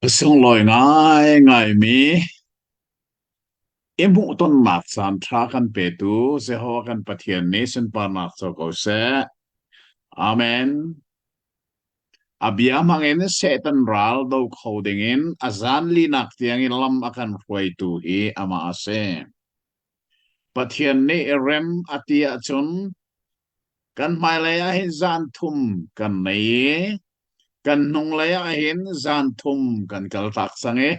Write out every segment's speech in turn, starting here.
Sunglawi ngaingaimi i hmuhtonnak caanṭha kan petu Jehovah kan Pathian nih sunparnak co ko seh. Amen. A bia hmangin Satan ral do kho dingin a zanlinak tiangin lam a kan hruaitu hi amah a si. Pathian nih rem a ti ahcun Kan hmailei ah hin zan thum kan nei i kan hnunglei ah hin zan thum kan kaltak cang i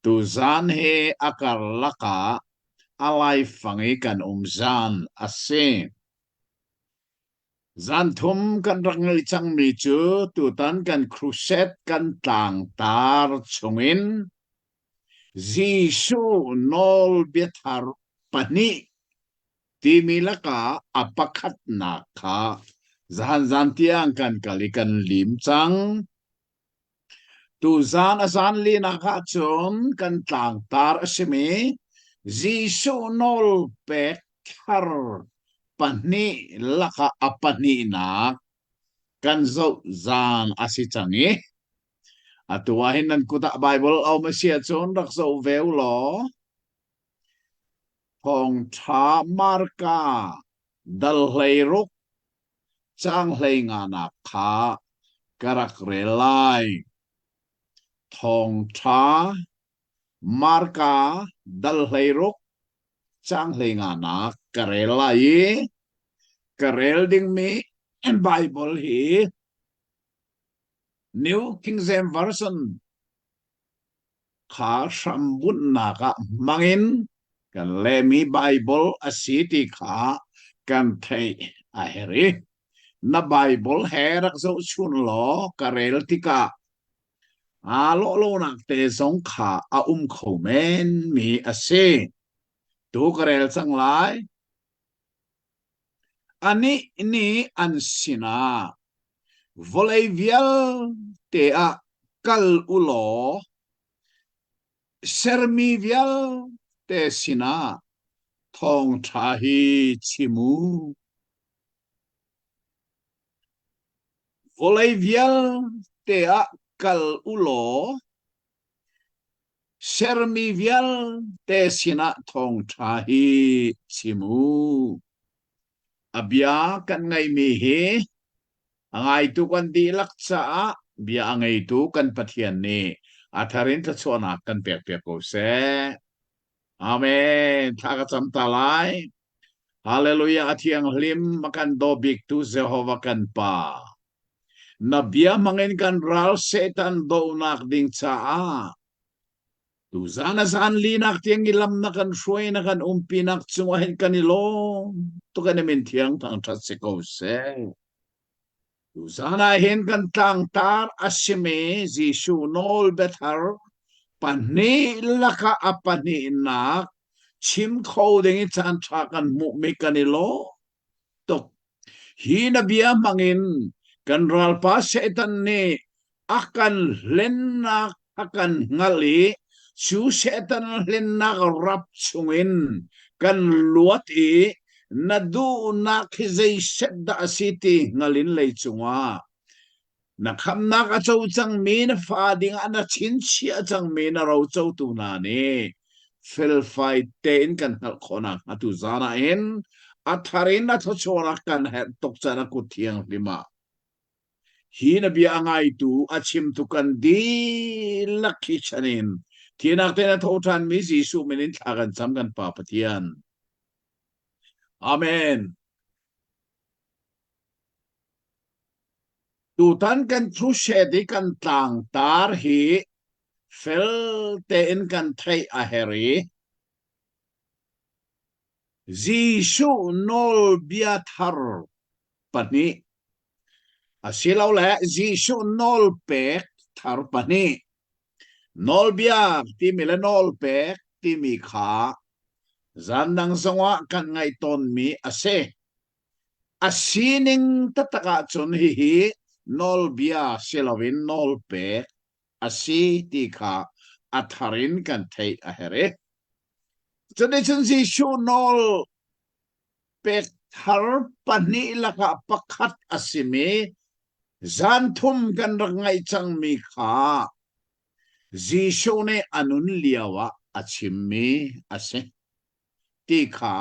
tuzan hi a karlak ah a laifang i kan um zan a si. Zan thum kan rak ngeih cangmi cu tutan kan crusade kan tlangtar chungin Jesuh nawlbia thar pahnih timi lakah a pakhatnak kha zahan zan tiang kan kal i kan lim cang. Tuzan a zan linak ahcun kan tlangtar a simi Jesuh nawlpek thar pahnih lakah a pahnihnak kan zoh zan a si cang i atu ah hin nan kut ah Baibal a um a si ahcun rak zoh ve u law Thawngṭha Marka dal 16 caang 15nak kha ka rak rel lai. Thawngṭha Marka dal 16 caang 15nak ka rel lai i ka rel dingmi Baibal hi New King James Version kha hrambunhnak ah hmangin kan lehmi Baibal a si ti kha kan theih a herh i na Baibal he rak zohchun law ka rel tikah aa lawh lonak te zong kha a um kho men mi a si. Tu ka rel cang lai. Anih nih an sinah vawlei vialte ah kal u law sermi vialte sinah thawngṭha hi chim u. Vawlei vialte ah kal u law Sermi vialte sinah thawngṭha hi chim u. A bia kan ngaihmi hi a ngaitu kan dihlak caah bia a ngeitu kan Pathian nih a thar in thluachuahnak kan pekpiak ko seh. Amen. Thla ka cam ta lai. Hallelujah. A thianghlim a kan daw biktu Jehovah kan Pa. Na bia hmangin kan ral Satan dohnak ding caah tuzan a zan linak tiang i lam na kan hruai na kan umpinak cungah hin kan i lawm tuk in min thiang thangṭhat si ko seh. Tuzan ah hin kan tlangtar a simi Jesuh nawl biathar pahnih lakah a pahnihnak chim kho ding i caan ṭha kan hmuhmi kan i lawm tuk. Hi na bia hmangin kan ralpa Satan nih a kan hlennak a kan hngalh i cu Satan hlennak rap chungin kan luat i na duhnak hi zeiset dah a si ti hngal in leicung ah Na khamnak a co cangmi na fa dingah na chinchiah cangmi na rocotu hna nih felfai tein kan hngalh khawh nakhnga tu zan ah hin a thar in a thluachuahnak kan herh tuk caan a kut thianghlim ah hi na bia a ngaitu a chimtu kan dihlak hi chan in thinak tein a tho ṭhanmi Jesuh min in thla kan cam kan Pa Pathian. Amen. Tutan kan crusade i kan tlangtar hi fel tein kan theih a herh i Jesuh nawlbia thar pahnih asilole Jesuh nawlpek thar pahnih nawlbia timi le nawlpek timi kha zan dang zongah kan ngaih tawnmi a si. A sining taktak ahcun hihi nawlbia si loin nawlpek a si ti kha a thar in kan theih a herh i cuticun Jesuh nawl pek thar pahnih lakah pakhat a simi zan thum kan rak ngaih cangmi kha. Jesuh nih a nun lio ah a chimmi a si ti kha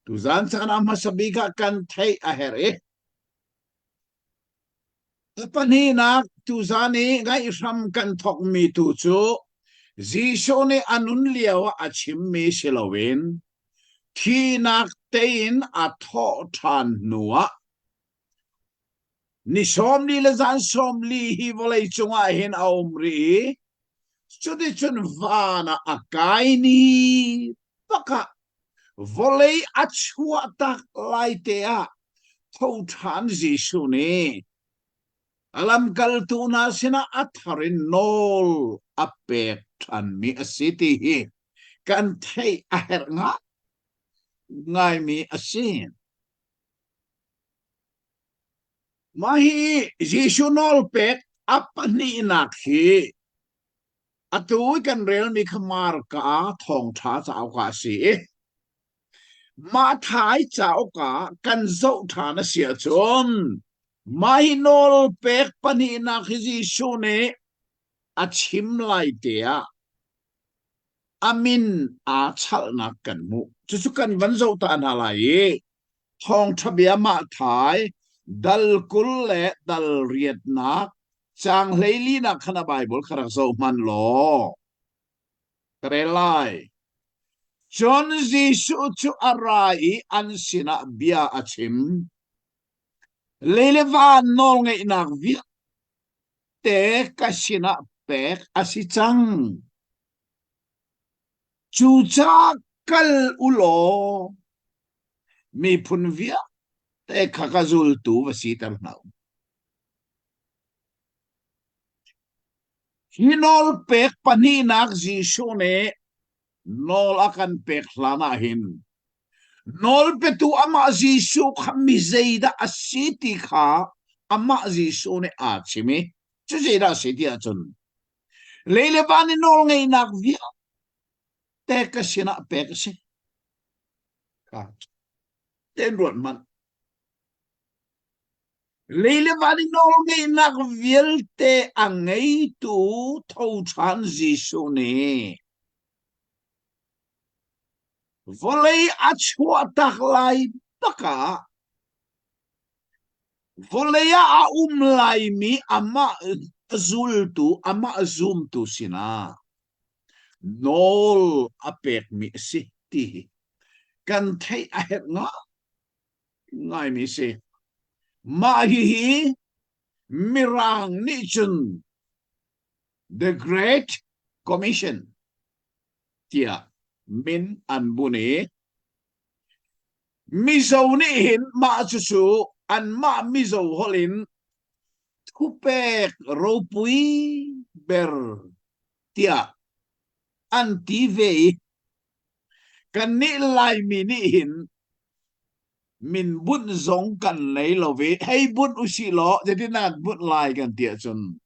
tuzan caan ah hmasa bik ah kan theih a herh i a pahnihnak tuzan i ngaihhram kan thawkmi tu cu Jesuh nih a nun lio ah a chimmi si loin thihnak tein a thawh ṭhan hnuah Ni 40 le zan 40 hi vawlei cungah hin a um rih i cuticun van ah a kai ni bak ah vawlei a chuahtak lai te ah tho ṭhan Jesuh nih a lamkaltu hna sinah a thar in nawl a pek ṭhanmi a si ti hi kan theih a herh ngaimi a si. Mah hi Jesuh nawlpek a pahnihnak hi atu i kan relmi kha Marka thawngṭha cauk ah a si i Matthai cauk ah kan zoh ṭhan a si ahcun mah hi nawlpek pahnihnak hi Jesuh nih a chim lai te ah a min aa chalhnak kan hmuh. Cucu kan van zoh ta hna lai i thawngṭha bia Matthai dal 20 le dal riatnak caang 14nak khan a Baibal kha rak zoh hmanh law ka rel lai. Cun Jesuh cu a ra i an sinah bia a chim. Lei le van nawlngeihnak vialte ka sinah pek a si cang. Cucaah kal u law miphun vialte kha ka zultu va siter hna u. Hi nawlpek pahnihnak Jesuh nih nawl a kan pek hlan ah hin nawlpetu amah Jesuh kha mi zeidah a si ti kha amah Jesuh nih aa chim i cu zeidah a si ti ahcun lei le van i nawlngeihnak vialte ka sinah pek a si. Ten ruat hmanh. Lei le van i nawlngeihnak vialte a ngeitu tho ṭhan Jesuh nih vawlei a chuahtak lai bak ah Vawlei ah a um laimi amah zultu, amah zumtu sinah nawl a pekmi a si ti hi kan theih a herh ngaimi a si. Mah hihi Mirang nih cun The Great Commission tiah min an bunh i Mizo nih hin mah cucu anmah Mizo holh in thupek ropui ber tiah an ti ve i kannih Laimi nih hin min bunh zong kan nei lo i hei bunh usih law zeitin nan bunh lai kan ti ahcun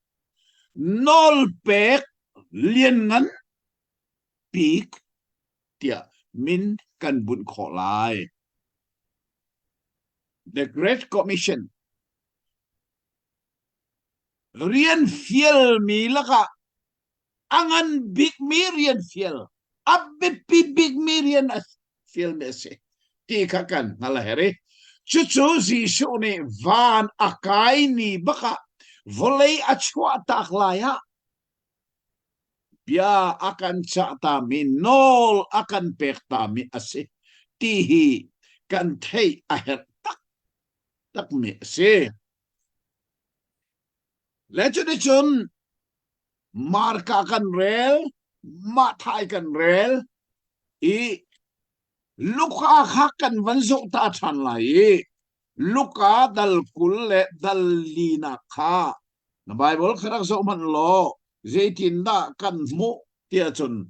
nawlpek lianngan bik tiah min kan bunh khawh lai. The Great Commission rian fialmi lakah a ngan bikmi rian fial a biapi bikmi rian a fialmi a si ti kha kan hngal a herh i cucu Jesuh nih van a kai ni bakah vawlei a chuahtak lai ah Bia a kan cahtami, nawl a kan pektami a si ti hi kan theih a herh taktakmi a si. Le cuticun Marka kan rel, Matthai kan rel i Luka kha kan van zoh ta ṭhan lai i Luka dal 20 le dal linak kha Na Baibal kha rak zoh hmanh law zeitindah kan hmuh tiah cun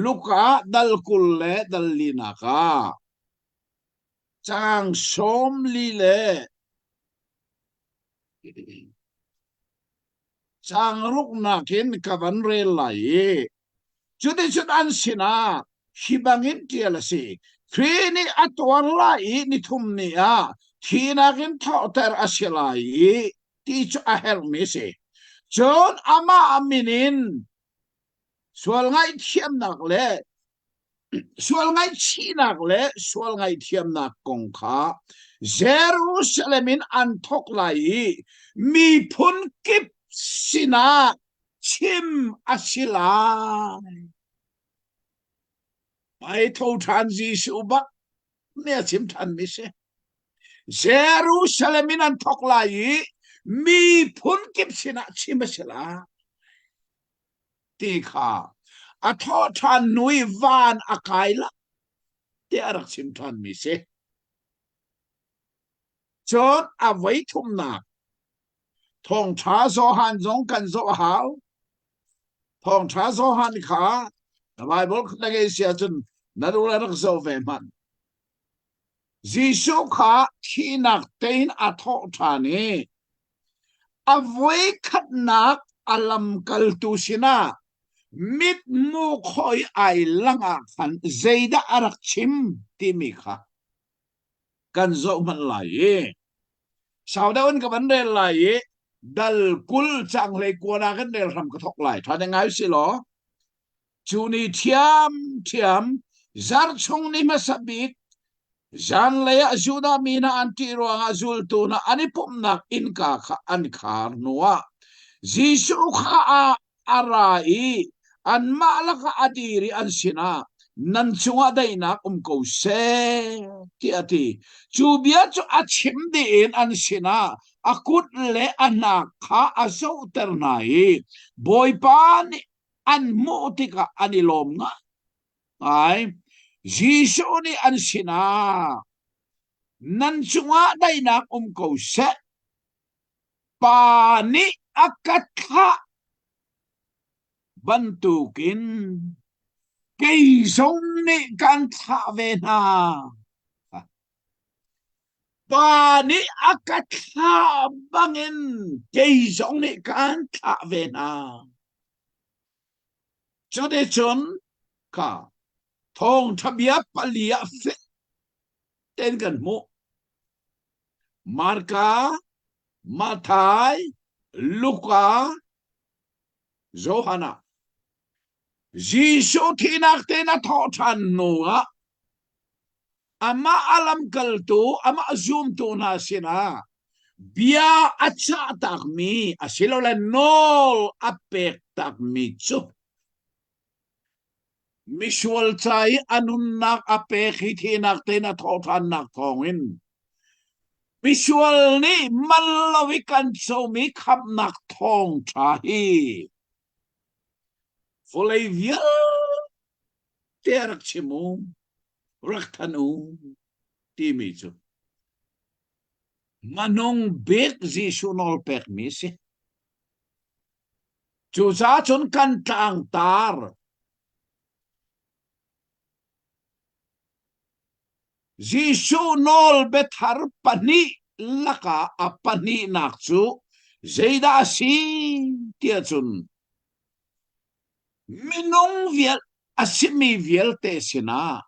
Luka dal 20 le dal linak ah caang 40 le caang ruknak in ka van rel lai i cuticun an sinah hi bangin ṭial a si. Khrih nih a tuar lai i nithum ni ah thihnak in thawhter a si lai i ti cu a herhmi a si. Cun amah min in. Sual ngaihthiamnak le sual ngaihchihnak le sual ngaihthiamnak kong kha Jerusalem in an thawk lai i miphun kip sinah chim a si lai. Ai tho ṭhan Jesuh bak nih a chim ṭhanmi si. Jerusalem in an thawk lai i miphun kip sinah chim a si lai. Ti kha a thawh ṭhan hnu i van a kai la tiah a rak chim ṭhanmi si. Cun a voi thumnak thawngṭha Johan zong kan zoh a hau. Thawngṭha Johan kha na Bible na ngei si ahcun na duh le rak zoh ve hmanh. Jesuh kha thihnak tein a thawh ṭhan i a voikhatnak a lamkaltu sinah mitmu khoi ai langah khan zeidah a rak chim timi kha kan zoh hmanh lai i sau deuh in ka van rel lai i dal 20 cang hlei kuan ah kan rel hram ka thok lai ṭha ngai si law Cu ni ṭhiamṭhiam zarh chung ni hmasa bik zanlei ah Judah mi hna an ṭih ruangah zultu hna an i pumhnak innka kha an khar hnuah Jesuh kha a, a ra i anmah lakah a dir i an sinah nan cungah daihnak um ko seh tiah a ti. Cu bia cu a chim dih in an sinah a kut le a hnak kha a zohter hna i Bawipa nih an hmuh tikah an i lawm ngai. Jesuh nih an sinah nan cungah daihnak um ko seh. Pa nih a ka thlah bantukin kei zong nih kan thlah ve hna. Pa nih a ka thlah bangin kei zong nih kaan thlah ve hna. Cuticun kha thawngṭha bia pali ah fek tein kan hmuh. Marka, Matthai, Luka, Johan ah Jesuh thihnak tein a thawh ṭhan hnu ah amah a lamkaltu amah zumtu hna sinah bia a cah takmi asilole nawl a pek takmi cu misual ca i a nunnak a pek hi thihnak tein a thawhṭhannak thawngin misual nih man lo i kan comi khamhnak thawngṭha hi vawlei vialte rak chim u rak than u timi cu hmanung bik Jesuh nawl pekmi a si. Cucaah cun kan tlangtar Jesuh nawl biathar pahnih lakah a pahnihnak cu zeidah a si tiah cun minung vial a simi vialte sinah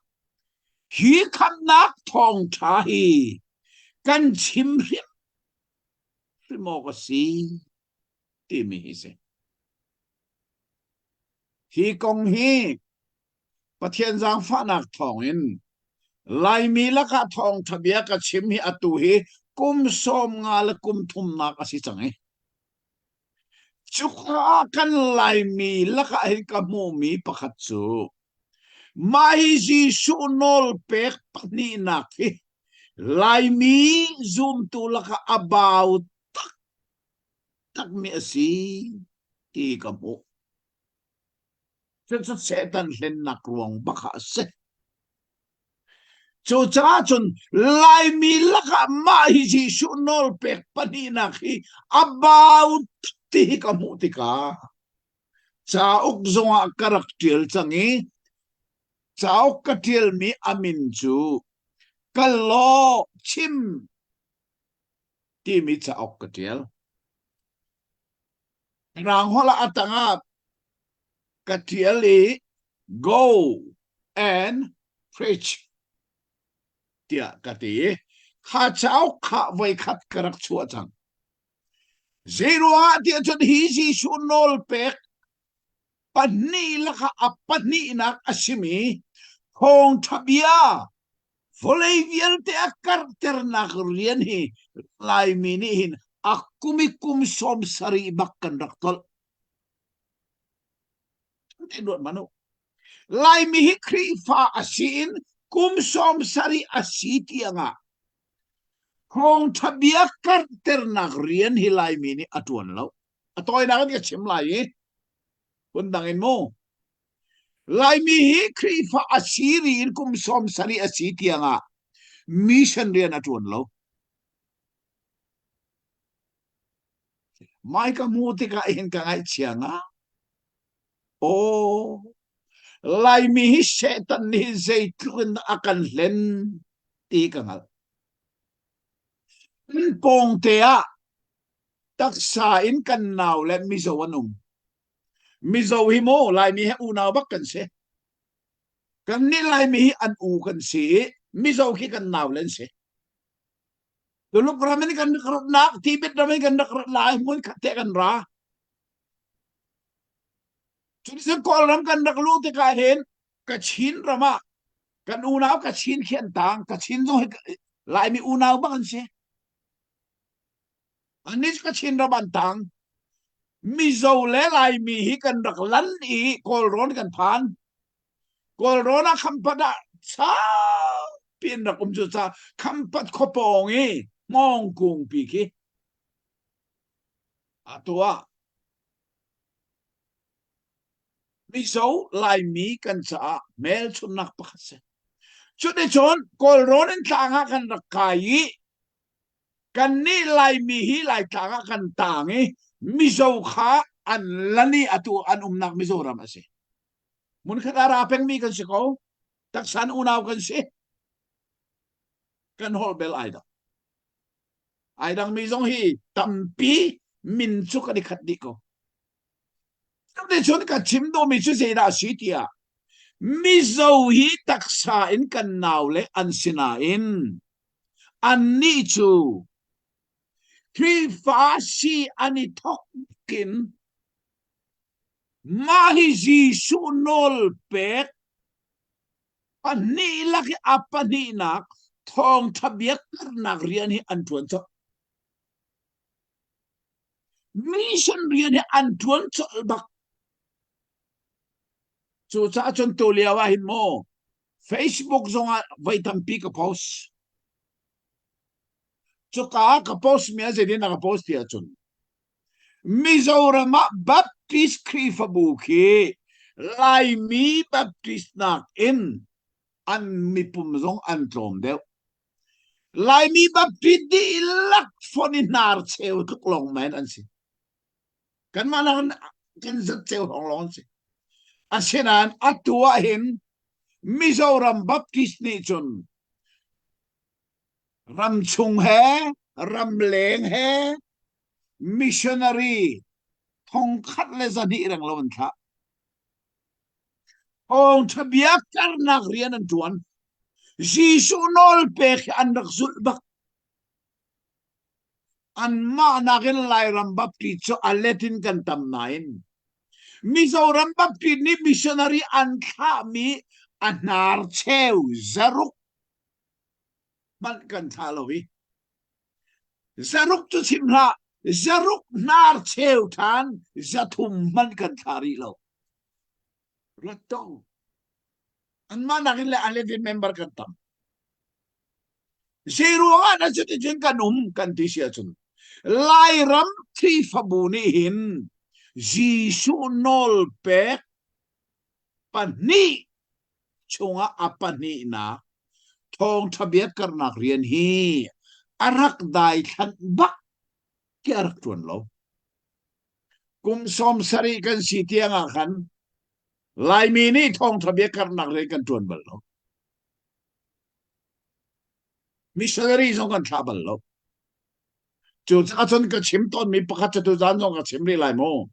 hi khamhnak thawngṭha hi kan chim hrim hrim awk a si timi hi si. Hi kong hi Pathian zaangfahnak thawngin Laimi lakah thawngṭha bia ka chim hi atu hi kum 50 le kum thumnak a si cang i Cuka kan Laimi lakah hin ka hmuhmi pakhat cu mah hi Jesuh nawl pek pahnihnak hi Laimi zumtu lakah a bau taktakmi a si ti ka hmuh. Cucu Satan hlennak ruang bak ah a si. Cucaah cun Laimi lakah mah hi Jesuh nawlpek pahnihnak hi a bau ti hi ka hmuh tikah cauk zongah ka rak ṭial cang i cauk ka ṭialmi a min cu Kal law chim timi cauk ka ṭial. Mirang holh ah a tangah ka ṭial i go and preach tiah ka ti i kha cauk kha voikhat ka rak chuah cang. Zeiruangah tiah cun hi Jesuh nawl pek. Pahnih lakah a pahnihnak a simi thawngṭha bia vawlei vialte a karhternak rian hi Laimi nih hin a kum i kum 70 bak kan rak tolh. Ruat hmanh u. Laimi hi Khrihfa a si in kum 70 a si tiangah thawngṭha bia karhternak rian hi Laimi nih a ṭuan lo. A tawinak in ka chim lai i phundang in mu. Laimi hi Khrihfa a si ri in kum 70 a si tiangah mission rian a ṭuan lo. Mai ka hmuh tikah hin ka ngaihchia nga. Aw, Laimi hi Satan nih zeitluk in a kan hlen ti ka hngalh. Kan pawngte ah taksa in kan nau le Mizo an um. Mizo hi mu Laimi he unau bak kan si. Kan nih Laimi hi an u kan si i Mizo khi kan nau le an si. Tuluk ram in kan rak ratnak, Tibet ram in kan rak rat lai hmun khat te kan ra. Cuticun Kawlram kan rak luh tikah hin Kachin ram ah kan unau Kachin khi an tang. Kachin zong hi Laimi unau bak an si. Annih cu Kachin ram an tang. Mizo le Laimi hi kan rak lan i Kawlrawn kan phan. Kawlrawn ah Khampat ah saupi an rak um cu ca Khampat khuapawng i hmawng kungpi khi atu ah Mizo Laimi kan caah hmelchunhnak pakhat si. Cuticun Kawlrawn in tlang ah kan rak kai i kannih Laimi hi Laitlang ah kan tang i Mizo kha an lan i atu an umnak Mizoram a si. Hmunkhat ah ra pengmi kan si ko. Taksan unau kan si. Kan holh bel ai dang. Ai dangmi zong hi tampi min cu kan i khat dih ko. Cuticun ka chim duhmi cu zeidah a si tiah Mizo hi taksa in kan naule an si nain annih cu Khrihfa si an i thawk in mah hi Jesuh nawl pek pahnih lak i a pahnihnak thawngṭha biakarnak rian hi an ṭuan colh. Mission rian hi an ṭuan colh bak. Cucaah cun tu lio ah hin mu Facebook zongah voi tampi ka post. Cuka ah ka post mi ah zeitin dah ka post ti ahcun Mizoram ah Baptist Khrihfabu khi Laimi Baptist nakin an mipum zong an tlawm deuh. Laimi Baptist dihlak fon i hnar cheu tluk lawng men an si. Kanmah nakin kan zat cheu hrawng lawng an si. Asinain atu ah hin Mizoram Baptist nih cun ramchung he ramleng he missionary 1200 reng lo an thlah. Thawngṭha bia karnak rian an ṭuan. Jesuh nawl pek hi an rak zulh bak. Anmah nakin Lairam Baptist cu a let in kan tam nain Mizoram Baptist nih missionary an thlahmi a hnar cheu zaruk hmanh kan thlah lo i zaruk cu chim hlah zaruk hnar cheu ṭhan 300 hmanh kan thlah rih lo. Ruat to. Anmah nakin le a let in member kan tam. Zei ruangah dah cuticun kan um kan ti si ahcun Lairam Khrihfabu nih hin Jesuh nawl pek pahnih chungah a pahnihnak thawngṭha biakarnak rian hi a rak daithlanh bak ti a rak ṭuan lo. Kum 70 kan si tiang ah khan Laimi nih thawngṭha biakarnak rian kan ṭuan bal lo. Missionary zong kan thlah bal lo. Cucaah cun ka chim tawnmi pakhat cu tuzaan zong ka chim rih lai mu.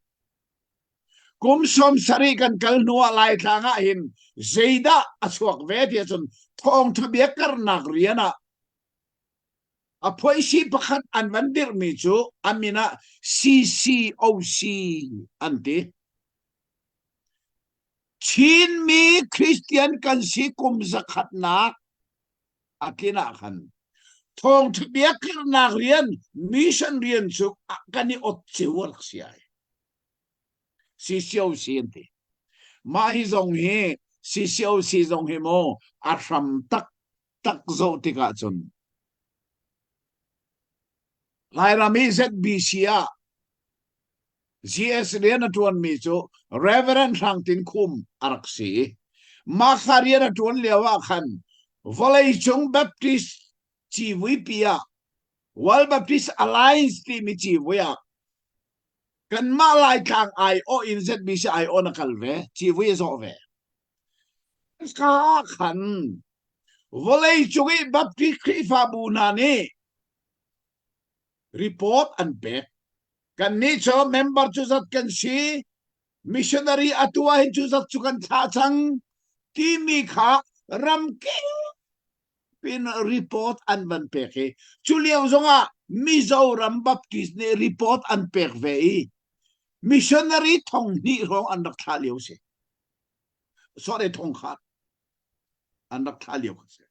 Kum 70 kan kal hnu ah Laitlang ah hin zeidah a chuak ve ti ahcun thawngṭha biakarnak rian ah a phuaisi pakhat an van dirhmi cu a min ah CCOC an ti. Chinmi Christian kan si kum zakhatnak a tlin ah khan thawngṭha bia karhnak rian mission rian cu kan i ot cio a rak si ai. CCOC an ti. Mah hi zong hi CCOC zong hi mu a hram tak tak zoh tikah cun Lairam i ZBC ah GS rian a ṭuanmi cu Reverend Hrang Tin Khum a rak si i mah kha rian a ṭuan lio ah khan vawleicung Baptist civuipi ah World Baptist Alliance timi civui ah kanmah Laitlang aiawh in ZBC aiawh na kal ve, civui a zawh ve. Ka ah khan vawleicung i Baptist Khrihfabu hna nih report an pek. Kannih cu member cu zat kan si, missionary atu ah hin cu zat cu kan thlah cang timi kha ramking pin report an van pek i cu lio zongah Mizoram Baptist nih report an pek ve i missionary thong hnih hrawng an rak thlah lio si. Sorry thong khat an rak thlah lio kha si.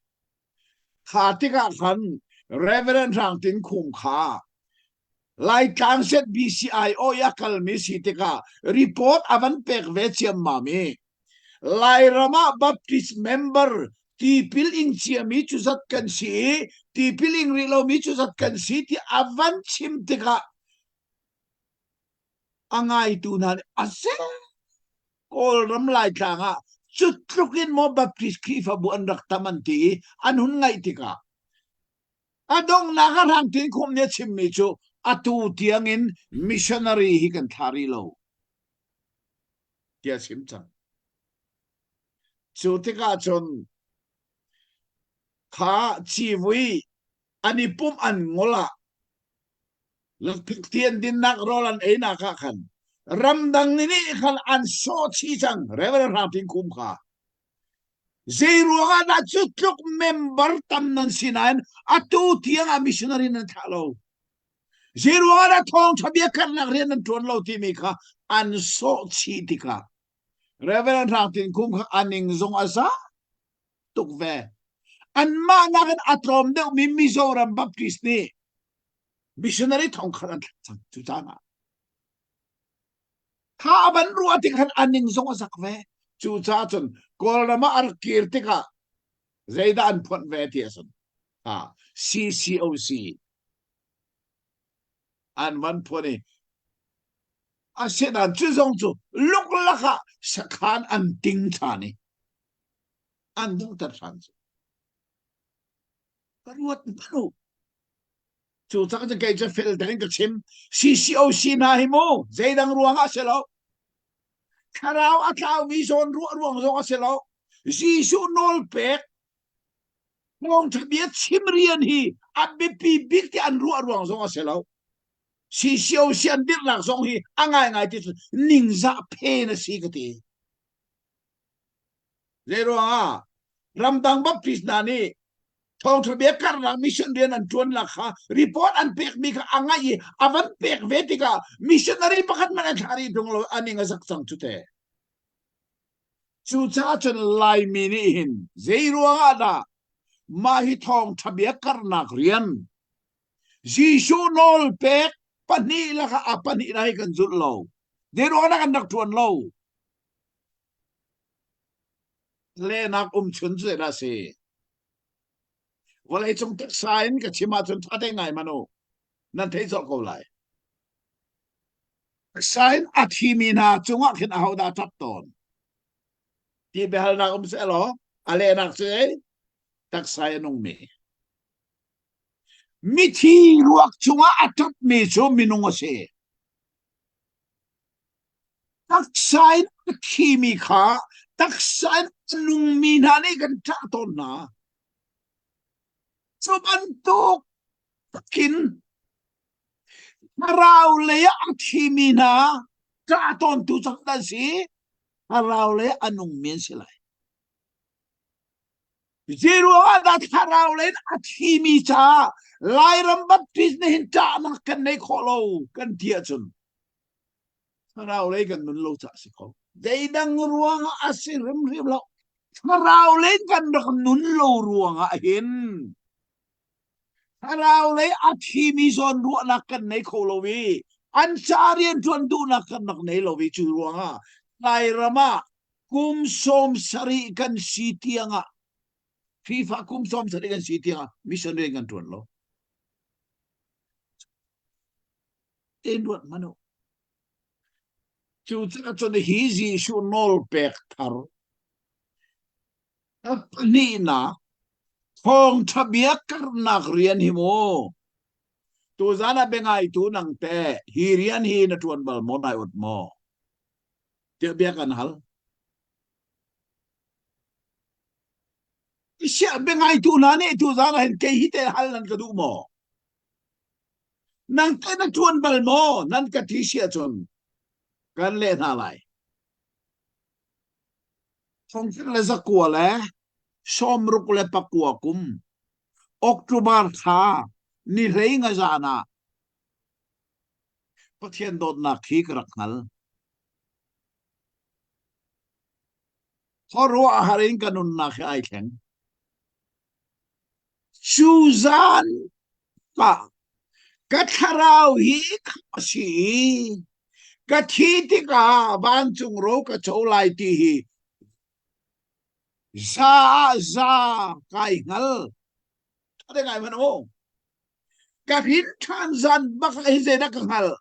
Kha tikah khan Reverend Hrang Tin Khum kha Laitlang set BCIO i a kalmi si tikah report a van pek ve ciammam i Lairam ah Baptist member tipil ing ciami cu zat kan si i tipil ing rih lomi cu zat kan si ti a van chim tikah a ngaitu hna nih a zel Kawlram Laitlang ah cu tluk in maw Baptist Khrihfabu an rak tam an ti i an hun ngaih tikah a donghnak ah Hrang Tin Khum nih a chimmi cu atu tiangin missionary hi kan thlah rih lo tiah a chim cang. Cu tikah cun kha civui an i pumh an ngol ah Lakphakti an dinnak rawl an einak ah khan ramdang nih khan an sawh chih cang Reverend Hrang Tin Khum kha. Zei ruangah dah cu tluk member tam nan si nain atu tiang ah missionary nan thlah lo. Zei ruangah dah thawngṭha bia karnak rian nan ṭuan lo timi kha an sawh chih tikah Reverend Hrang Tin Khum kha a ning zong a za tuk ve. Anmah nakin a tlawm deuhmi Mizoram Baptist nih missionary thong khat an thlak cang cu caan ah. Kha a van ruah tik khan a ning zong a zak ve. Cucaah cun Kawlram ah a rak kir tikah zeidah an phuanh ve ti a sun. Ha, CCOC an van phuan i asinain cu zong cu luklak ah sakhan an ting ṭhan i an donghter ṭhan cu. Ka ruat hmanh u. Cu cang cu kei cu fel tein ka chim. CCOC hna hi mu zeidang ruang ah si lo. Thlarau a tlaumi zawn ruah ruang zong a si lo. Jesuh nawl pek thawngṭha bia chim rian hi a biapi bik ti an ruah ruang zong a si lo. CCOC an dirhnak zong hi a ngaingai ti cu ningzah phen a si ka ti. Zeiruangah ramdang Baptist hna nih thawngṭha bia karnak mission rian an ṭuannak kha report an pekmi kha a ngaih i a van pek ve tikah missionary pakhat hmanh an thlah rih ṭung lo a ning a zak cang cu te. Cucaah cun Laimi nih hin zeiruangah dah mah hi thawngṭha bia karnak rian Jesuh nawl pek pahnih lakah a pahnihnak hi kan zulh lo. Zeiruangah dah kan rak ṭuan lo? Lehnak um chun cu zeidah a si? Vawleicung taksa in ka chim ahcun ṭha te ngai hmanh u. Nan theih colh ko lai. Taksa in a thimi hna cungah khin ahodah a ṭap tawn? Ti biahalnak um sehlaw a lehnak cu ei taksa i a nungmi. Mithi ruak cungah a ṭapmi cu minung a si. Taksa in a thimi kha taksa in a nungmi hna nih kan ṭah tawn hna. Cu bantuk takin thlarau lei ah a thimi hna ṭah tawntu cang an si. Thlarau lei a nungmi an si lai. Zeiruangah dah thlarau lei in a thimi caah Lairam Baptist nih hin ṭahnak kan nei khawh lo kan ti ahcun thlarau lei kan nun lo caah a si kho. Zeidang ruangah a si hrimhrim lo. Thlarau lei kan rak nun lo ruangah hin thlarau lei a thimi zawn ruahnak kan nei kho lo i an ca rianṭuan duhnak kan rak nei lo i cu ruangah Lairam ah kum 70 kan si tiangah FIFA kum 70 kan si tiangah mission rian kan ṭuan lo. Tein ruat hmanh u. Cucaah cun hi Jesuh nawl pek thar a pahnihnak thawngṭha bia karhnak rian hi mu tuzan ah biangaitu nang teh hi rian hi na ṭuan bal maw nai ot maw tiah bia kan hal. Siah biangaitu hna nih tuzan ah hin kei hi teh hal nan ka duh maw? Nang teh na ṭuan bal maw? Nan ka ti si ahcun kan leh hna lai. Thongkhat le zakua le 69 kum October thla ni hlei nga zan ah Pathian dawtnak hi ka rak hngal. Khuaruahhar in ka nunnak hi ai thleng. Cu zan ah ka thlarau hi a si i ka thi tikah vancung ro ka co lai ti hi za ah za kai hngal. Ṭha ngai hmanh u. Ka hrin ṭhan zan bak ah hi zeidah ka hngalh?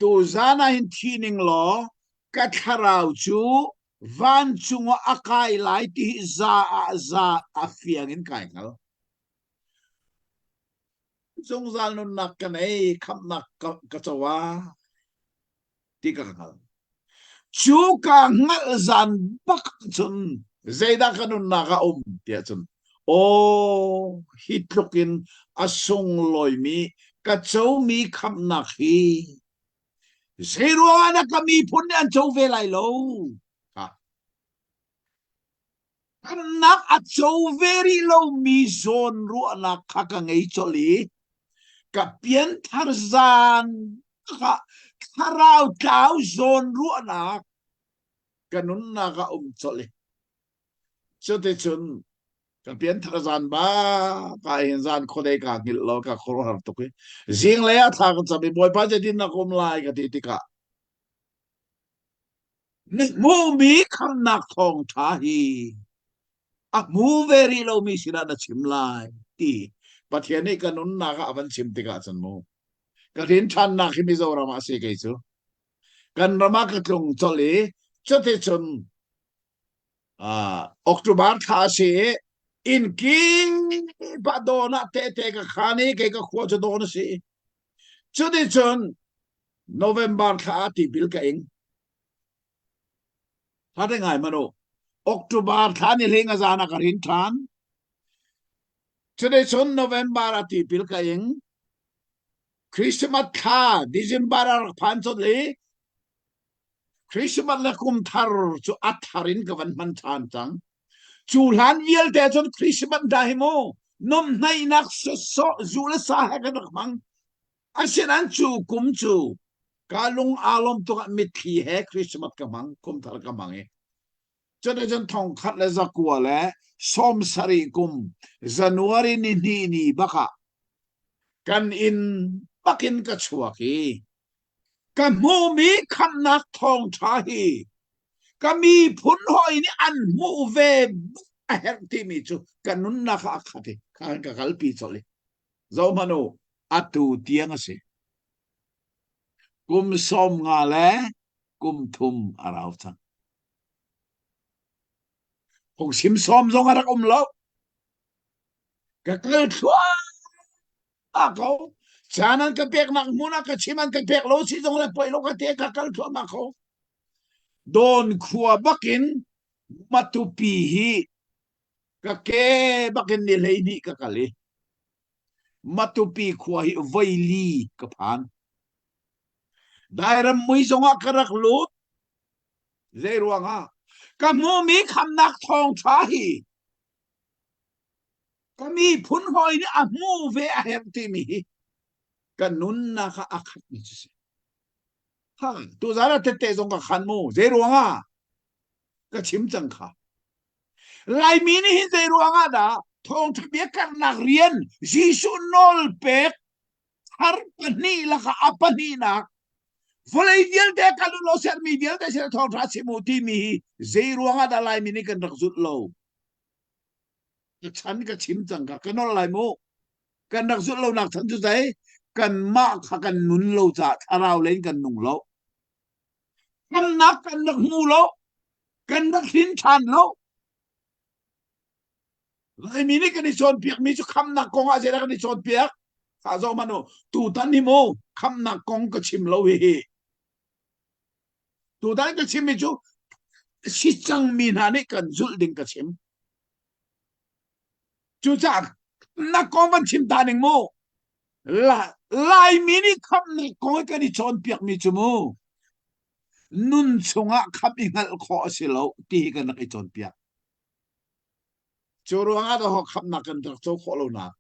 Tuzan ah hin thi ning law ka thlarau cu vancung ah a kai lai ti hi za ah za a fiang in kai hngal. Zungzal nunnak ka nei, khamhnak ka, ka co ah ti ka hngal. Cu ka hngalh zan bak cun zeidah ka nunnak ah um tiah cun aw hi tluk in a sunglawimi ka comi khamhnak hi zeiruangah dah ka miphun nih an co ve lai lo kha Khamnak a co ve rih lomi zawn ruahnak kha ka ngei colh i ka pianthar zan kha thlarau tlau zawn ruahnak ka nunnak ah um colh i cuticun ka pianthar zan ba ka hin zan khuadei ka hngilh lo ka khuaruahhar tuk i zinglei ah thla ka cam i Bawipa zeitin na ka um lai ka ti tikah Na hmuhmi khamnak thawngṭha hi a hmu ve rih lomi sinah na chim lai ti Pathian nih ka nunnak ah a van chim tikah cun mu ka rin ṭhannak hi Mizoram ah a si kei cu kan ram ah ka tlung colh i cuticun uh, October thla a si i inn kip ah dawn ah tehte ka khan i kei ka khua cu dawn a si cuticun November thla ah tipil ka ing. Hate ngai manu. October thla ni hling a zan ah ka rin ṭhan. Cuticun November ah tipil ka ing. Christmas thla December ah rak phan cot li. Christmas le kum thar cu a thar in ka van hman ṭhan cang. Cu hlan vialte cun Christmas hna hi mu nomhnaihnak sawsawh zu le sa he kan rak hmang. Asinain cu kum cu ka lung aa lawm tuk ah mitthli he Christmas ka hmang, kum thar ka hmang i cuticun 1970 kum January ni hnih ni bak ah kan inn bakin ka chuak i ka hmuhmi khamhnak thawngṭha hi ka miphun hawi nih an hmuh ve a herh timi cu ka nunnak ah a khat i khan ka kalpi colh i Zohhmanh u, atu tiang a si. Kum 50 le kum thum a rau cang. Phungchim sawm zong a rak um lo. Ka kal thluahmah ko. Caan an ka peknak hmun ah ka chim an ka pek lo si zong le poi lo ka te ka kal thluahmah ko. Dawn khua bakin Matupi hi ka ke bakin ni 12 ka kal i Matupi khua hi voili ka phan. Dairam mui zongah ka rak lut. Zei ruangah? Ka hmuhmi khamnak thawngṭha hi ka miphun hawi nih a hmu ve a herh timi hi ka nunnak ah a khatmi cu si. Ha, tuzan ah tette zong ka khan mu. Zei ruangah? Ka chim cang kha. Laimi nih hin zei ruangah dah thawngṭha bia karhnak rian Jesuh nawl pek thar pahnih lakah a pahnihnak vawlei vialte kal u law sermi vialte sin thawngṭha chim u timi hi zei ruangah dah Laimi nih kan rak zulh lo? Ka chan ka chim cang ka ka nolh lai mu. Kan rak zulh lonak chan cu zei? Kanmah kha kan nun lo caah thlarau lei in kan nung lo. Khamnak kan rak hmu lo. Kan rak hrin ṭhan lo. Laimi nih kan i cawnpiakmi cu khamnak kong ah zeidah kan i cawnpiak? Kha zoh hmanh u. Tutan hi mu khamnak kong ka chim lo hihi. Tutan ka chimmi cu si cangmi hna nih kan zulh ding ka chim. Cucaah na kong van chim ta ning mu. La, Laimi nih khamnak kong kan i cawnpiakmi cu mu nun chungah khamh i hngalh khawh a si lo ti hi kan rak i cawnpiak. Cu ruangah dah khamnak kan rak co khawh lonak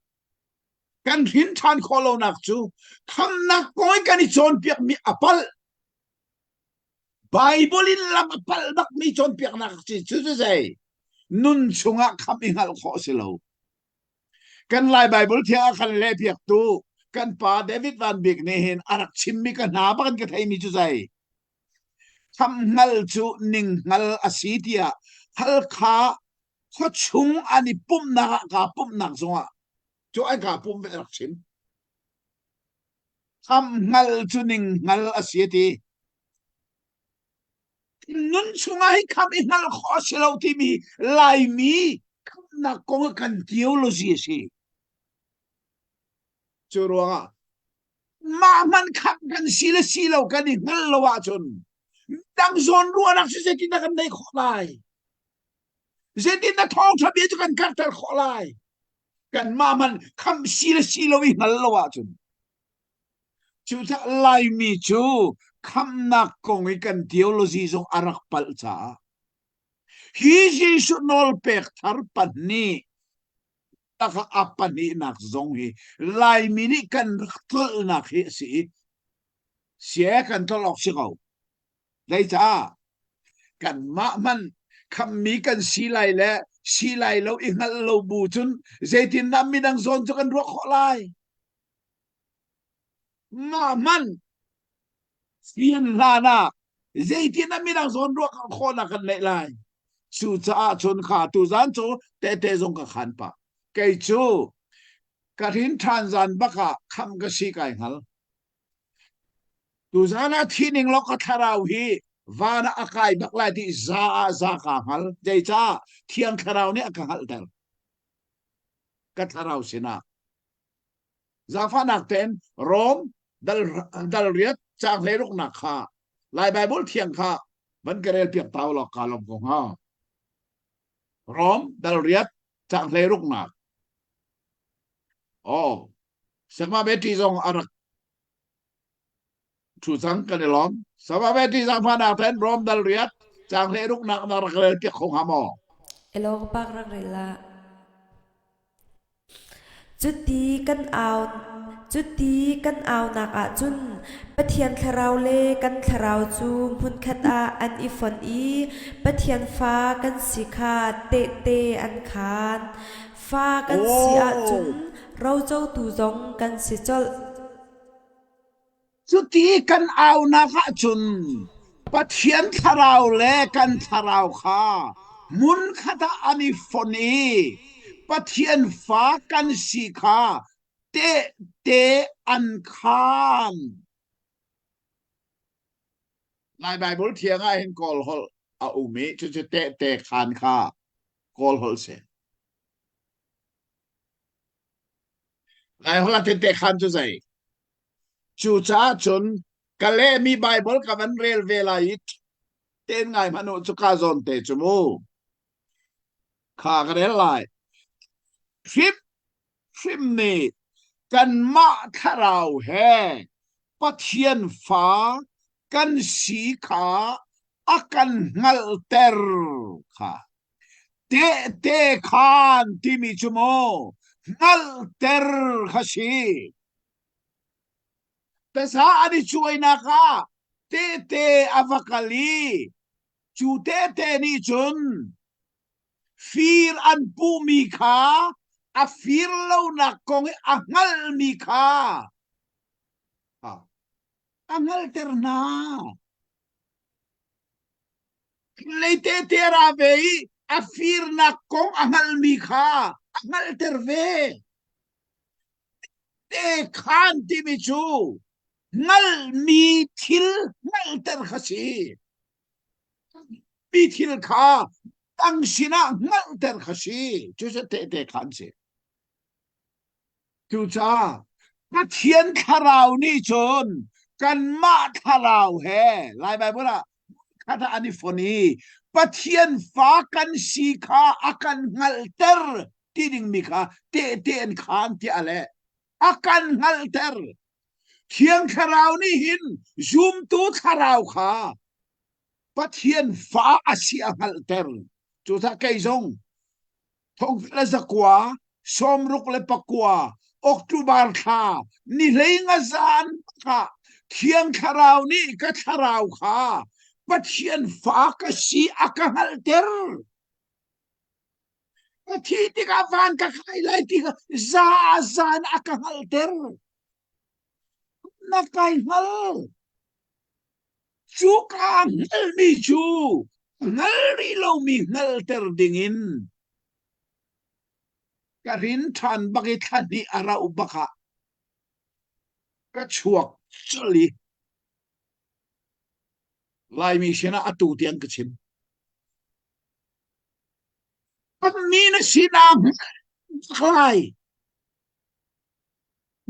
kan hrin ṭhan khawh lonak cu khamnak kong kan i cawnpiakmi a palh. Bible in lam a palh bakmi cawnpiaknak ci cu cu zei nun chungah khamh i hngalh khawh a si lo. Kan Lai Bible thiang a kan lehpiaktu kan pa David Van Bik nih hin a rak chimmi ka hna bak in ka theimi cu zei khamh hngal cu ning hngal a si tiah Halkha khuachung an i pumhnak ah kaa pumhnak zongah cu an kaa pumh ve rak chim. Khamh hngal cu ning hngal a si a ti. Nun chungah hi khamh i hngalh khawh a si lo timi Laimi khamhnak kong ah kan theology a si. Cu ruangah mah hmanh khamh kan si le si lo kan i hngalh lo ahcun dang zawn ruahnak cu zeitindah kan neih khawh lai? Zeitindah thawngṭha bia cu kan karhter khawh lai? Kanmah hmanh khamh si le si lo i hngal lo ahcun. Cucaah Laimi cu khamhnak kong i kan theology zong a rak palh caah hi Jesuh nawlpek thar pahnih tak a pahnihnak zong hi Laimi nih kan rak tlolhnak hi a si i sie kan tlolh awk si ko. Zeicah? Kanmah hmanh khammi kan si lai le si lai lo i hngalh lo bu cun zeitindah midang zawn cu kan ruah khawh lai? Mah hmanh fian hlan ah zeitindah midang zawn ruah khawhnak kan neih lai? Cucaah cun kha tuzan cu tehte zong ka khan pah. Kei cu ka hrin ṭhan zan bak ah khamh ka si kai hngal. Tuzan ah thi ning law ka thlarau hi van ah a kai bak lai ti za ah za kaa hngal. Zeicah Thiang Thlarau nih a ka hngalhter. Ka thlarau sinah. Zaangfahnak tein Rom dal, dal riat caang hleiruknak kha Lai Baibal thiang kha van ka rel piak ta law kaa lawm ko hnga. Rom dal riat caang hleiruknak. Oh, Sakma Betty zong a rak Thu cang kan i lawm. Sababeti zaangfahnak ten Rom dal riat caang hleiruknak na rak rel piak kho hnga maw? Elaw ka pak rak rel la. Cuti kan au cuti kan aunak ahcun Pathian thlarau le kan thlarau cu hmunkhat ah an i fonh i Pathian fa kan si kha tehte an khaan. Fa kan si ahcun Oh, rocotu zong kan si colh. Cuti kan aunak ahcun Pathian thlarau le kan thlarau kha hmunkhat ah an i fonh i Pathian fa kan si kha tehte an khaan. Lai Baibal thiang ah hin Kawl holh a um i cucu tehte khaan kha Kawl holh si. Lai holh ah tehte khaan cu zei? Cucaah cun ka lehmi Baibal ka van rel ve lai i ten ngai hmanh u cuka zawn te cu mu. Kha ka rel lai. Hrim hrim nih kanmah thlarau he Pathian fa kan si kha a kan hngalhter kha. Tehte khaan timi cu mu hngalhter kha si. Taza an i cuainak ah Tehte a va kal i cu tehte nih cun fir an puhmi kha a fir lonak kong i a hngalhmi kha a hngalhter hna. Leite te ra ve i a firnak kong a hngalhmi kha a hngalhter ve. Te khan timi cu hngalhmi thil hngalhter kha si. Mi thil kha dang sinah hngalhter kha si. Cucu tehte khan si. Cucaah Pathian thlarau nih cun kanmah thlarau he Lai Baibal ah khat ah an i fon i Pathian fa kan si kha a kan hngalhter ti dingmi kha tehte an khaan tiah a leh. A kan hngalhter. Thiang Thlarau nih hin zumtu thlarau kha Pathian fa a si a hngalhter. Cucaah kei zong thongkhat le zakua 69 October thla ni hlei nga zan kha Thiang Thlarau nih ka thlarau kha Pathian fa ka si a ka hngalhter. Ka thi tikah van ka kai lai ti kha za zan a ka hngalhter. Na kai hngal. Cu ka hngalmi cu hngal rih lomi hngalhter dingin ka rin ṭhan bak i thla hnih a rauh bak ah ka chuak colh i Laimi sinah atu tiang ka chim. Mi na sinah lai.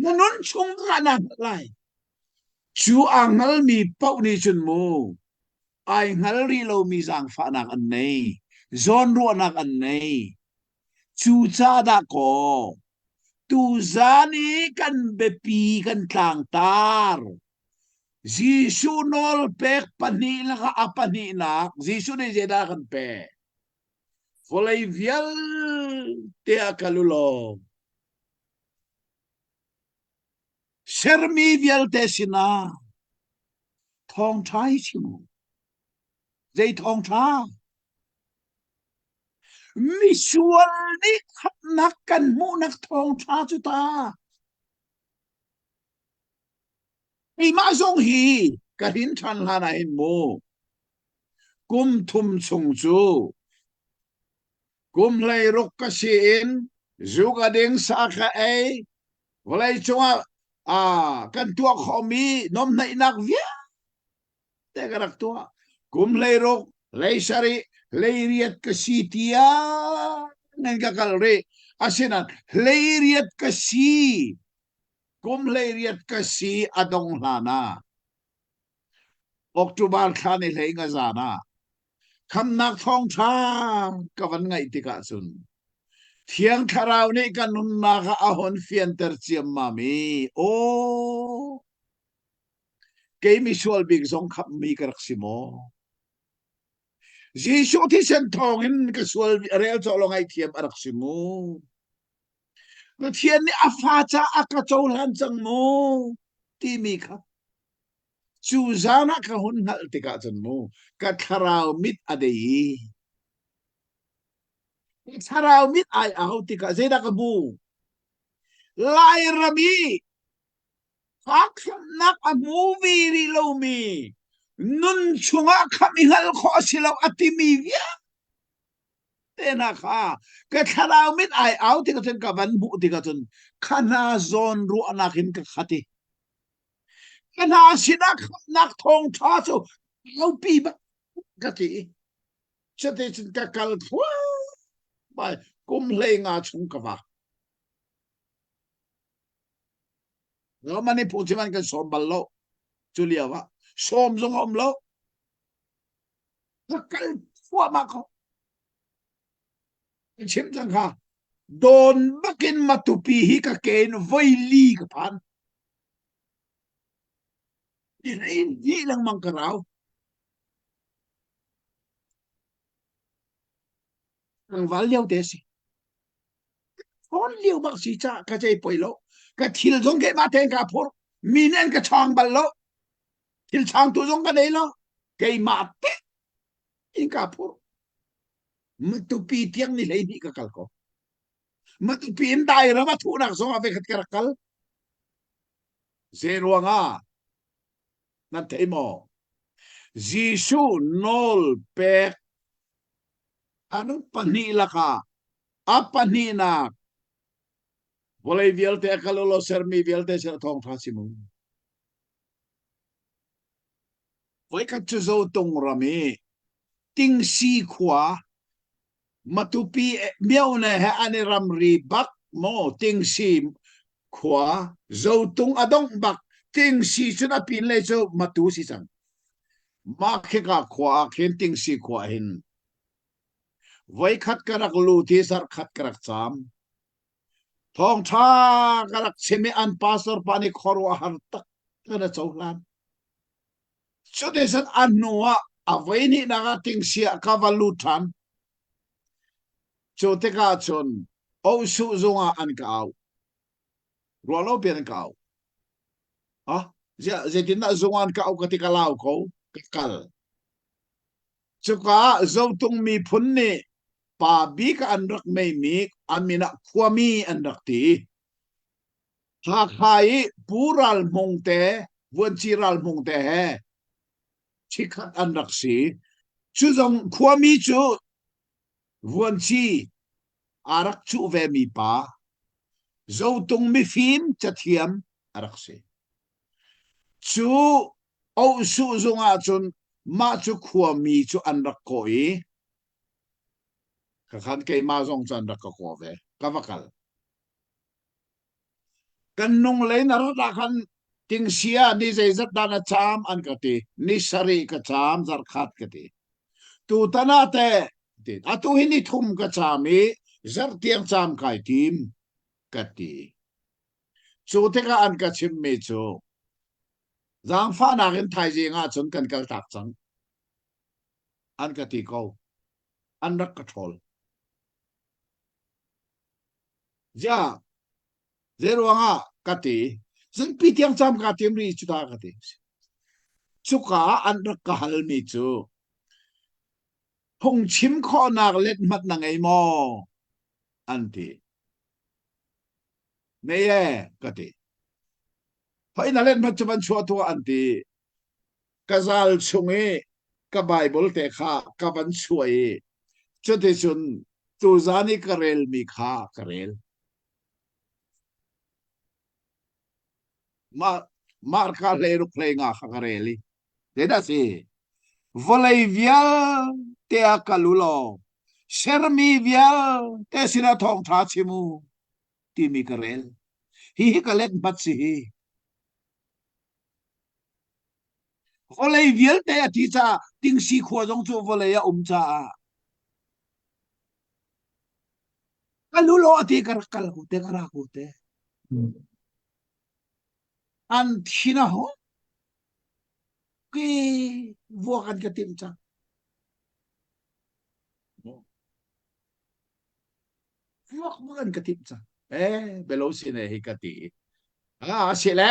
Na nun chung ah na hngalh lai. Cu aa hngalmi paoh nih cun mu ai hngal rih lomi zaangfahnak an nei, zawnruahnak an nei. Cu ca dah kaw tuzan i kan biapi kan tlangtar Jesuh nawl pek pahnih lakah a pahnihnak Jesuh nih zeidah a kan pek? Vawlei vialte ah kal u law Sermi vialte sinah thawngṭha hi chim u. Zei thawngṭha? Misual nih khamhnak kan hmuhnak thawngṭha cu ta. Keimah zong hi ka hrin ṭhan hlan ah hin mu kum thum chung cu Kum 16 ka si in zu ka ding, sa ka ei, vawlei cungah ah kan tuah khawhmi nuamhnaihnak vialte ka rak tuah. Kum 16, 17, 18 ka si tiang in ka kal rih. Asinain 18 ka si, kum 18 ka si a dong hlan ah October thla ni hlei nga zan ah Khamnak thawngṭha ka van ngaih tikah cun Thiang Thlarau nih ka nunnak ah a hon fianter ciammam i aw kei misual bik zong khamhmi ka rak si maw? Jesuh thisen thawngin ka sual rel cawk lo ngaihthiam a rak si mu. Pathian nih a fa ca a ka cohlan cang mu timi kha Cu zan ah ka hun hngalh tikah cun mu ka thlarau mit a dei i ka thlarau mit ai au tikah zeidah ka hmu? Lairam i khamhnak a hmu ve rih lomi nun chungah khamh i hngalh khawh a si lo a timi vialte hna kha ka thlarau mit ai au tikah cun ka van hmuh tikah cun kha hna zawn ruahnak in ka khat i Ka hna sinah khamhnak thawngṭha cu aupi bak ka ti. Cuticun ka kal thluahmah kum 15 chung ka vak. Roman i phungchim an kan sawm bal lo. Cu lio ah sawm zong a um lo. Ka kal thluahmah ko. Ka chim cang kha. Dawn bakin Matupi hi ka ke in voi li ka phan. Dih lengmang ka rau. Tlangval lio te si. Phone lio bak si ca ka cei poi lo. Ka thil zong keimah tein ka phur. Mi nih an ka chawng bal lo. Thil changtu zong ka nei lo. Keimah te in ka phur. Matupi tiang ni 12 ka kal ko. Matupi in dai ram a thuhnak zong ah vekhat ka rak kal. Zei ruangah nan thei maw? Jesuh nawl pek an pahnih lakah a pahnihnak vawlei vialte a kal ulaw sermi vialte sin thawngṭha chim u. Voikhat cu Zotung ram i Tingsi khua Matupi myone he an i ramri bak maw Tingsi khua Zotung a dongh bak Tingsi cun a pinlei cu Matu si cang. Mah khika khua ah khin Tingsi khua hin voikhat ka rak lut i zarhkhat ka rak caam. Thawngṭha ka rak chim i an pastor pa nih khuaruahhar tak kan a cohlan. Cuticun a hnu ah a voihnihnak ah tingsi ah ka va lut ṭhan. Cu tikah cun Osuh zung ah an ka auh. Ruahlo piin an ka auh. Ah, ziah zeitindah zung ah an ka auh ka ti ka lau ko, ka kal. Cuka ah Zotung miphun nih pa bik an rak meimi an min ah khuami an rak ti. Hakha i Pu Ral Hmung te, Vuanci Ral Hmung te he chikkhat an rak si. Cu zong khuami cu Vuanci aa rak cuh vemi pa, Zotung mifim cathiam a rak si. Cu Ohsuh zung ahcun mah cu khuami cu an rak kawh i khakhan keimah zong cu an rak ka kawh ve. Ka va kal. Kan nung lei na rat ah khan tingsia ni zeizat dah na caam an ka ti. Ni sarih ka caam zarhkhat ka ti. Tutan ah teh ti atu hi ni thum ka caam i zarh tiang caam kai tim ka ti. Cu tikah an ka chimmi cu zaangfahnak in thaizing ah cun kan kaltak cang an ka ti ko. An rak ka ṭhawl. Ziah zei ruangah ka ti zingpi tiang cam ka tim ri cu ta ka ti. Cuka ah an rak ka halmi cu phungchim khawhnak lethmat na ngei maw an ti. Nei e ka ti. Hoi na lethmat cu van chuah tuah an ti. Ka zal chung i ka Bible te kha ka van chuah i cuticun tuzan i ka relmi kha ka rel. Mah Marka 16 hlei nga kha ka rel i zeidah si vawlei vialte ah kal u law sermi vialte sinah thawngṭha chim u timi ka rel. Hihi ka let hmat si hi. Vawlei vialte a ti caah tingsi khua zong cu vawlei a um caah ka lulo a ti ka rak kal ku te ka ra ku te. An thin a hung ki vuak an ka timh cang. Vuak bak an ka timh cang. Eh, belo sine hi ka ti. Ah, si le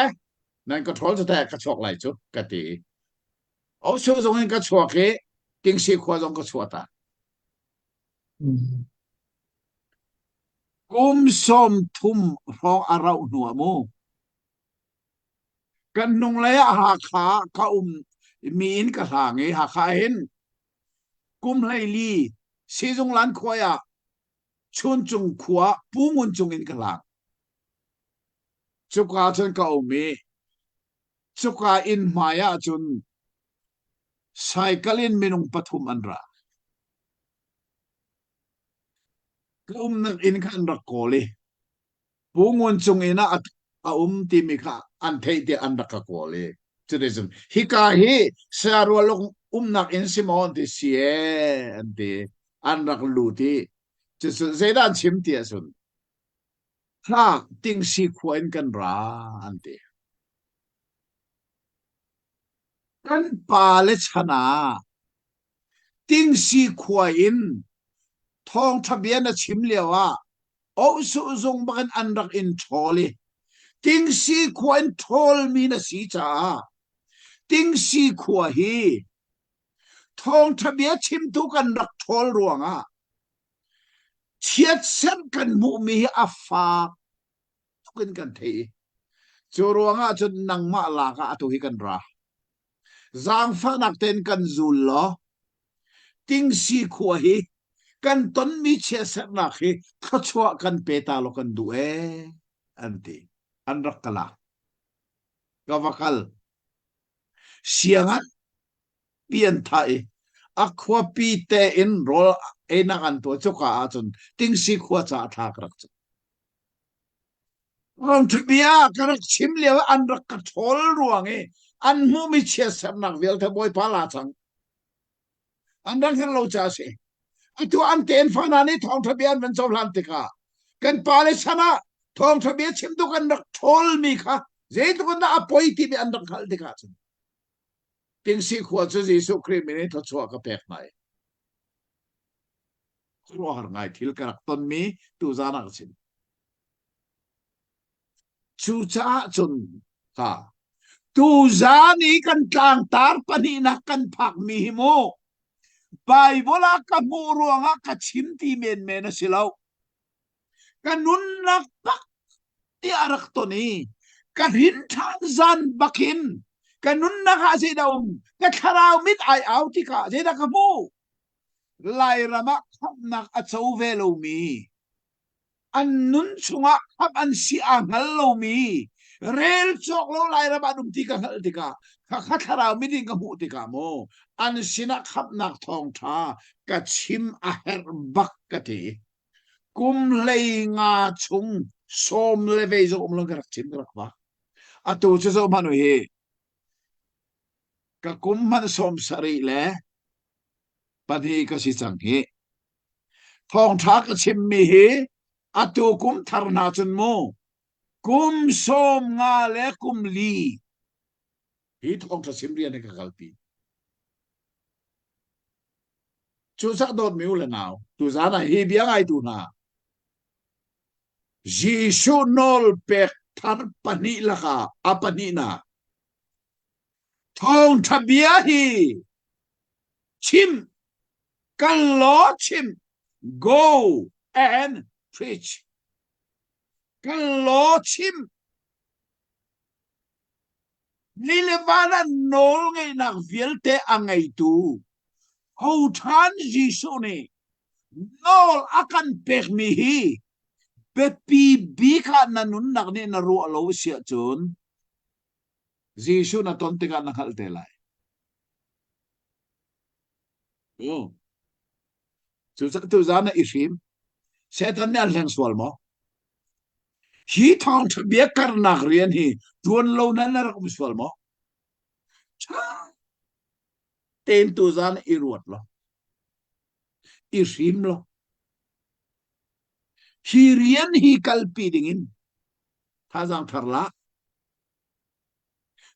nan ka ṭhawl cu teh ka chuak lai cu ka ti. O su zong in ka chuak i Tingsi khua zong ka chuah ta. Kum 30 hrawng a rauh hnu ah mu. Kan hnunglei ah Hakha ka um mi in ka hlang i Hakha hin kum 14 sizung lan khuai ah Chuncung khua Pu Ngun Cung in ka hlang. Cuka cun ka um i cuka inn hmai ah cun cycle in minung pathum an ra. Ka umnak inn kha an rak kawl i Pu Ngun Cung inn ah a um timi kha an theih tiah an rak ka kawl i cuticun hika hi Sarual umnak inn si maw an ti si ee an ti an rak lut i cucun zeidah an chim ti ahcun Kha Tingsi khua in kan ra an ti. Kan pale chan ah Tingsi khua in thawngṭha bia na chim lio ah Ohsuh zung bak in an rak in ṭhawl i Tingsi khua in ṭhawlmi na si caah. Tingsi khua hi thawngṭha bia chimtu kan rak ṭhawl ruangah chiatserh kan hmuhmi hi a fak tuk in kan thei i cu ruangah cun nangmah lak ah atu hi kan ra. Zaangfahnak tein kan zul law Tingsi khua hi kan tonmi chiatserhnak hi thluachuah kan pe ta law kan duh ee an ti. An rak ka lak. Ka va kal. Siangah pi an thah i a khuapi te in rawl einak an tuah cuka ahcun Tingsi khua caah thla ka rak cam. Thawngṭhabia ka rak chim lio ah an rak ka ṭhawl ruang i an hmuhmi chiatsernak vialte Bawipa la cang. An rak hngalh lo caah a si. Atu an tefa hna nih thawngṭha bia an van cohlan tikah kan pale chan ah thawngṭha bia chimtu kan rak ṭhawlmi kha zeitluk in dah a poi timi an rak hngalh tikah cun Tingsi khua cu Jesuh Khrih min in thluachuah ka pek hna i khuaruahhar ngai thil ka rak tonmi tuzan ah ka chim. Cucaah cun ka tuzan i kan tlangtar pahnihnak kan phakmi hi mu Bible ah ka hmuh ruangah ka chim ti menmen a si lo. Ka nunnak bak tiah rak ton i ka hrin ṭhan zan bakin ka nunnak ah zeidah um ka thlarau mit ai au tikah zeidah ka hmuh Lairam ah khamhnak a co ve lomi an nun chungah khamh an si aa hngal lomi rel cawk lo Lairam ah an um ti ka hngalh tikah khakha thlarau mit in ka hmuh tikah maw an sinah khamhnak thawngṭha ka chim a herh bak ka ti. Kum 15 chung sawm le vei zong um lo ka rak chim ka rak vak. Atu cu zoh hmanh u hi ka kum hmanh 74 le pahnih ka si cang hi. Thawngṭha ka chimmi hi atu kum thar hna cun mu kum 54 le kum li hi thawngṭha chim rian hi ka kalpi. Cucaah dawtmi u le nau, tuzaan ah hi bia ngaitu hna, Jesuh nawl pek thar pahnih lakah a pahnihnak thawngṭha bia hi chim kal law chim go and preach kal law chim Ni le van ah nawlngeihnak vialte a ngeitu Hoṭhan Jesuh nih nawl a kan pekmi hi biapi bik ah na nunnak nih na ruah lo a si ahcun Jesuh na ton tikah na hngalh te lai. Cucaah tuzaan ah i hrim. Satan nih an hleng sual maw? Hi thawngṭha bia karnak rian hi ṭuan lo na na rak um sual maw? Ṭha tein tuzaan i ruat law, i hrim law, hi rian hi kalpi dingin thazaang thar la.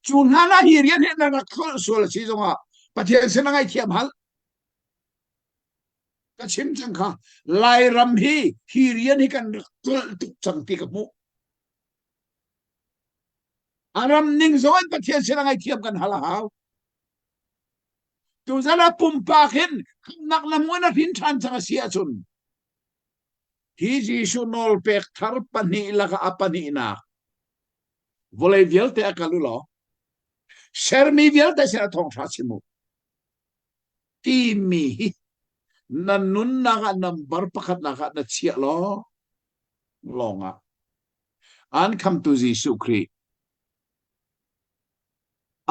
Cu hlan ah hi rian hi na rak tlolh sual a si zongah Pathian sin a ngaihthiam hal. Ka chim cang kha Lairam hi hi rian hi kan rak tlolh tuk cang ti ka hmuh. A ram ning zong in Pathian sin a ngaihthiam kan hal a hau. Tuzan ah pumpak hin khamnak lam na hrin ṭhan cang a si ahcun hi Jesuh nawlpek thar pahnih lakah a pahnihnak vawlei vialte a kal u law sermi vialte sin a thawngṭha chim u timi hi na nunnak ah number pakhatnak ah na chiah law lawngah an khamtu Jesuh Khrih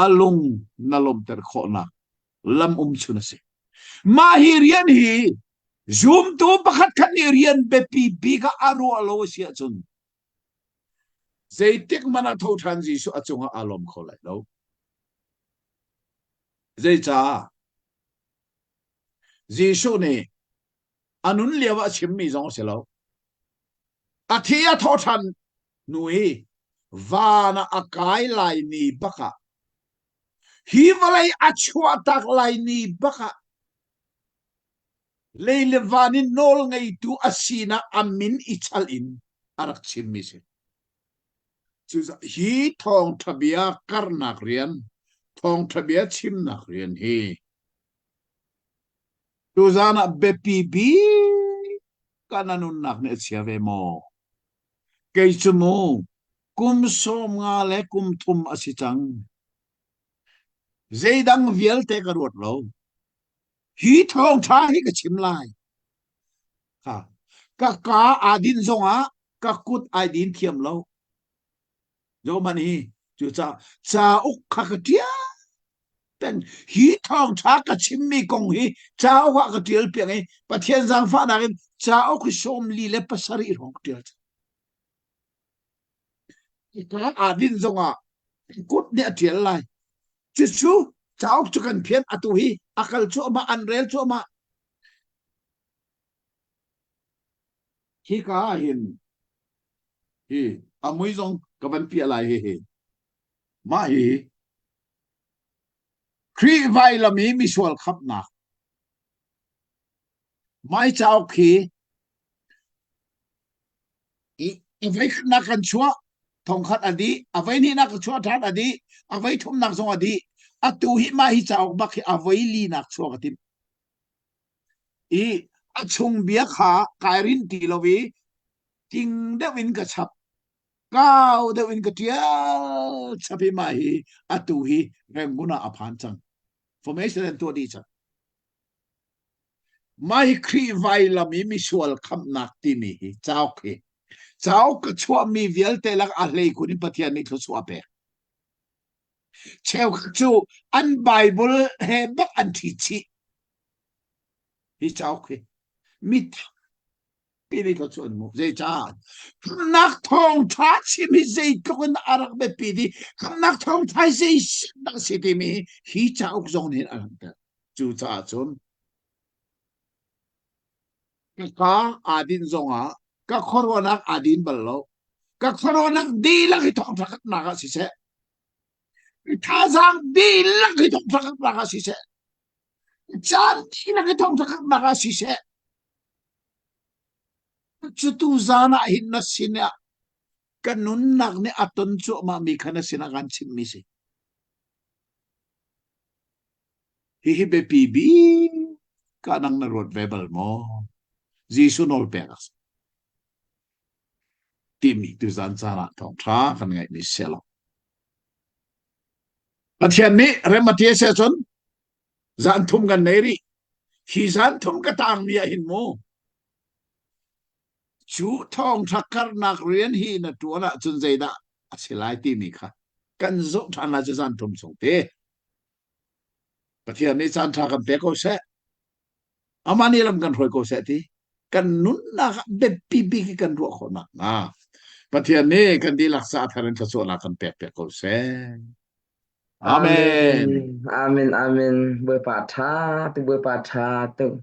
a lung na lawmter khawhnak lam um chun a si. Mah hi rian hi zumtu pakhat khat nih rian biapi bik ah a ruah lo a si ahcun zeitik hmanh ah tho ṭhan Jesuh a cungah aa lawm kho lai lo. Zeicah? Jesuh nih a nun lio ah a chimmi zong a si lo. A thi a thawh ṭhan hnu i van ah a kai lai ni bak ah hi vawlei a chuahtak lai ni bak ah lei le van in nawl ngeitu a sinak a min i chal in a rak chimmi si. Cucaah hi thawngṭha bia karnak rian. Thawngṭha bia chimnak rian hi tuzaan ah biapi bik ah na nunnak nih a chia ve maw? Kei cu mu kum 50 le kum thum a si cang. Zeidang vialte ka ruat lo. Hi thawngṭha hi ka chim lai. Ka ka kaa aa din zongah ka kut ai din thiam lo. Zohhmanh hi cucaah cauk kha ka ṭial peng. Hi thawngṭha ka chimmi kong hi cauk ah ka ṭial piak i Pathian zaangfahnak in cauk hi 47 hrawng ka ṭial cang. Ka aa din zongah kut nih a ṭial lai. Cucu cauk cu kan phian atu hi a kal cuahmah an rel cuahmah. Hika ah hin hi a mui zong ka van piah lai hihi. Mah hi Khrih vailam i misual khamhnak Mai cauk hi a voi khatnak kan chuah thongkhat a dih a voi hnihnak ka chuah ṭhan a dih a voi thumnak zong a dih atu hi mah hi cauk bak hi a voi linak chuah ka timh i a chung bia kha kai rin ti lo i ting deuh in ka chap kau deuh in ka ṭial chap i mah hi atu hi Rangoon ah a phan cang formation an tuah dih cang mah hi Khrih vailam i misual khamhnak timi hi cauk hi cauk ka chuahmi vialte lak a hleikhun in Pathian nih thluachuah a pek cheukhat cu an Bible he bak an ṭhi chih hi cauk hi mi tampi nih thluachuah an hmuh zeicah khamhnak thawngṭha chim hi zeitluk in a rak biapi ti khamhnak thawngṭha hi zei dah si timi hi cauk zong nih a langhter cucaah cun ka ka aa din zongah ka khuaruahnak aa din bal lo ka khuaruahnak dihlak hi thawngṭha khatnak ah siseh thazaang dihlak hi thawngṭha khatnak ah siseh caan dihlak hi thawngṭha khatnak ah siseh cu tu zan ah hin na sin ah ka nunnak nih a ton cuahmah mi kha na sinah kan chimmi si Hihi biapi bik ah nang na ruat ve bal maw? Jesuh nawl pek a si. Timi tuzan caan ah thawngṭha kan ngaihmi si lo. Pathian nih rem a ti a si ahcun zan thum kan nei rih. Hi zan thum ka tangmi ah hin mu cu thawngṭha karnak rian hi na ṭuan ahcun zeidah a si lai timi kha kan zoh ṭhan lai cu zan thum chung te. Pathian nih caan ṭha kan pe ko seh. Amah nih lam kan hruai ko seh ti kan nunnak ah biapi bik i kan ruah khawh nakhnga Pathian nih kan dihlak caah thar in thluachuahnak kan pek piak ko seh. Amen. Amen. Amen. Amen. Bawipa ṭha tu Bawipa ṭha tu.